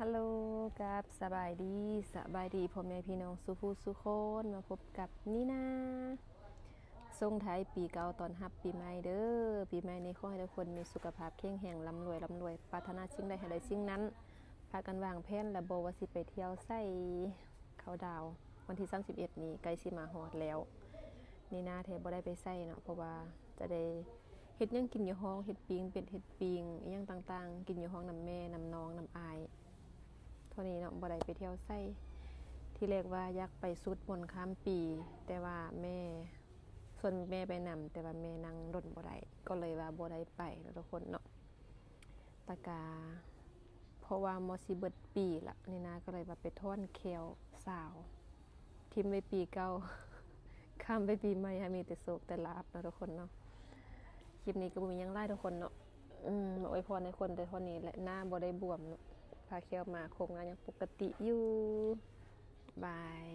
ຮັລໂຫຼ ກັບສະບາຍດີ ສະບາຍດີພໍ່ແມ່ພີ່ນ້ອງສູ່ຜູ້ສູ່ຄົນ ມາພົບກັບນີນາ ສົ່ງທ້າຍປີເກົ່າຕ້ອນຮັບປີໃໝ່ເດີ້. ປີໃໝ່ນີ້ຂໍໃຫ້ທຸກຄົນມີສຸຂະພາບແຂງແຮງ ລ່ຳລວຍ ລ່ຳລວຍ ປາດຖະໜາສິ່ງໃດໃຫ້ໄດ້ສິ່ງນັ້ນ. ພາກັນວາງແຜນແລ້ວບໍ່ວ່າຊິໄປທ່ຽວໃສ? ເຂົ້າດາວວັນທີສາມສິບເອັດນີ້ໃກ້ຊິມາຮອດແລ້ວ. ນີນາແທ້ບໍ່ໄດ້ໄປໃສເນາະ ເພາະວ່າຈະໄດ້ເຮັດຫຍັງກິນຢູ່ຫ້ອງ ເຮັດປີ້ງເປັດ ເຮັດປີ້ງອີ່ຫຍັງຕ່າງໆ ກິນຢູ່ຫ້ອງນຳແມ່ ນຳນ້ອງ ນຳອ້າຍ. ເທົ່ານີ້ເນາະ ບໍ່ໄດ້ໄປທ່ຽວໃສ. ທີແລກວ່າຢາກໄປສູດມົນຂ້າມປີ ແຕ່ວ່າແມ່ ຊວນແມ່ໄປນຳ ແຕ່ວ່າແມ່ນັ່ງດົນບໍ່ໄດ້ ກໍເລີຍວ່າບໍ່ໄດ້ໄປເນາະທຸກຄົນເນາະ. ແລ້ວກະເພາະວ່າໝົດ ຊິເບິດປີລະ ນີນາກໍເລີຍວ່າໄປຖອນແຂ້ວຊາວ ຖິ້ມໄວ້ປີເກົ່າ ຂ້າມໄປປີໃໝ່ ໃຫ້ມີແຕ່ໂຊກແຕ່ລາບເນາະທຸກຄົນເນາະ. ຄລິບນີ້ກໍບໍ່ມີຫຍັງຫຼາຍທຸກຄົນເນາະ ອືມ ມາອວຍພອນໃຫ້ຄົນແຕ່ເທົ່ານີ້ແຫຼະ. ໜ້າບໍ່ໄດ້ບວມເນາະ ຜ່າແຂ້ວມາ ໂຄງໜ້າຍັງປົກກະຕິຢູ່. ບາຍ.